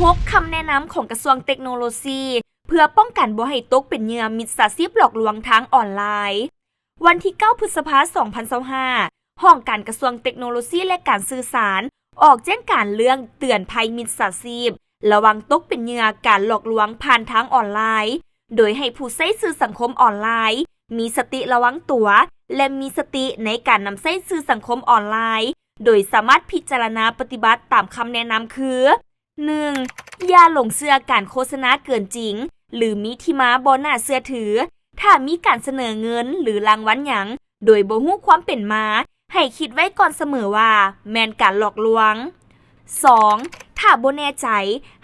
ຫົກ ຄຳແນະນຳຂອງກະຊວງເຕັກໂນໂລຊີ ເພື່ອປ້ອງກັນບໍ່ໃຫ້ຕົກເປັນເຫຍື່ອມິດສາຊີບຫຼອກລວງທາງອອນລາຍ. ວັນທີເກົ້າ ພຶດສະພາ ສອງພັນຊາວຫ້າ ຫ້ອງການກະຊວງເຕັກໂນໂລຊີ ແລະ ການສື່ສານ ອອກແຈ້ງການເລື່ອງເຕືອນໄພມິດສາຊີບ ລະວັງຕົກເປັນເຫຍື່ອການຫຼອກລວງຜ່ານທາງອອນລາຍ, ໂດຍໃຫ້ຜູ້ໃຊ້ສື່ສັງຄົມອອນລາຍ ມີສະຕິລະວັງຕົວ ແລະ ມີສະຕິໃນການນຳໃຊ້ສື່ສັງຄົມອອນລາຍ, ໂດຍສາມາດພິຈາລະນາປະຕິບັດຕາມຄຳແນະນຳຄື: ໜຶ່ງ ຢ່າຫຼົງເຊື່ອການໂຄສະນາເກີນຈິງ ຫຼື ມີທີ່ມາບໍ່ໜ້າເຊື່ອຖື. ຖ້າມີການສະເໜີເງິນ ຫຼື ລາງວັນຫຍັງ ໂດຍບໍ່ຮູ້ຄວາມເປັນມາ, ໃຫ້ຄິດໄວ້ກ່ອນສະເໝີວ່າແມ່ນການຫຼອກລວງ. ສອງ ຖ້າບໍ່ແນ່ໃຈ,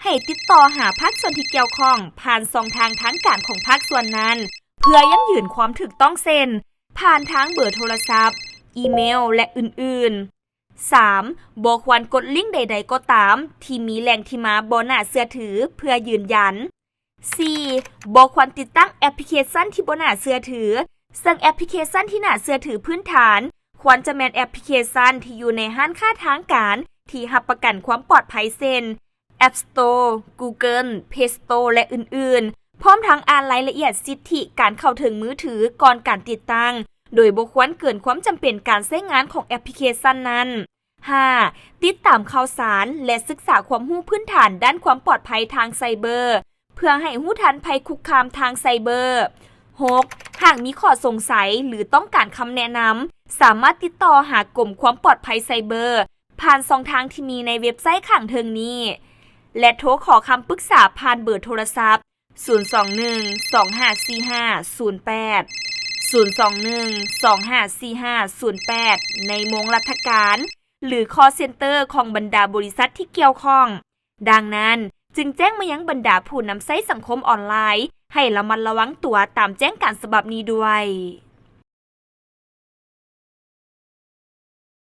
ໃຫ້ຕິດຕໍ່ຫາພາກສ່ວນທີ່ກ່ຽວຂ້ອງຜ່ານຊ່ອງທາງທາງການຂອງພາກສ່ວນນັ້ນ ເພື່ອຢັ້ງຢືນຄວາມຖືກຕ້ອງ ເຊັ່ນ ຜ່ານທາງເບີໂທລະສັບ, ອີເມວ ແລະ ອື່ນໆ. ສາມ ບໍ່ຄວນກົດລິ້ງໃດໆກໍຕາມທີ່ມີແຫຼ່ງທີ່ມາບໍ່ໜ້າເຊື່ອຖືເພື່ອຢືນຢັນ. ສີ່ ບໍ່ຄວນຕິດຕັ້ງແອັບພລິເຄຊັນທີ່ບໍ່ໜ້າເຊື່ອຖື, ເຊິ່ງແອັບພລິເຄຊັນທີ່ໜ້າເຊື່ອຖືພື້ນຖານ ຄວນຈະແມ່ນແອັບພລິເຄຊັນທີ່ຢູ່ໃນຮ້ານຄ້າທາງການທີ່ຮັບປະກັນຄວາມປອດໄພ ເຊັ່ນ App Store, Google Play Store ແລະ ອື່ນໆ, ພ້ອມທັງອ່ານລາຍລະອຽດສິດທິການເຂົ້າເຖິງມືຖືກ່ອນການຕິດຕັ້ງ, ໂດຍບໍ່ຄວນເກີນຄວາມຈຳເປັນການໃຊ້ງານຂອງແອັບພລິເຄຊັນນັ້ນ. ຫ້າ ຕິດຕາມຂ່າວສານ ແລະ ສຶກສາຄວາມຮູ້ພື້ນຖານດ້ານຄວາມປອດໄພທາງໄຊເບີ ເພື່ອໃຫ້ຮູ້ທັນໄພຄຸກຄາມທາງໄຊເບີ. ຫົກ ຫາກມີຂໍ້ສົງໄສ ຫຼື ຕ້ອງການຄຳແນະນຳ, ສາມາດຕິດຕໍ່ຫາກົມຄວາມປອດໄພໄຊເບີ ຜ່ານຊ່ອງທາງທີ່ມີໃນເວັບໄຊຂ້າງເທິງນີ້ ແລະ ໂທຂໍຄຳປຶກສາຜ່ານເບີໂທລະສັບ ສູນສອງໜຶ່ງ ສອງຫ້າສີ່ຫ້າ ສູນແປດ, ສູນສອງໜຶ່ງ ສອງຫ້າສີ່ຫ້າ ສູນແປດ ໃນໂມງລັດຖະການ ຫຼື ຄອລເຊັນເຕີຂອງບັນດາບໍລິສັດທີ່ກ່ຽວຂ້ອງ. ດັ່ງນັ້ນ, ຈຶ່ງແຈ້ງມາຍັງບັນດາຜູ້ນຳໃຊ້ສັງຄົມອອນລາຍ ໃຫ້ລະມັດລະວັງຕົວຕາມແຈ້ງການສະບັບນີ້ດ້ວຍ.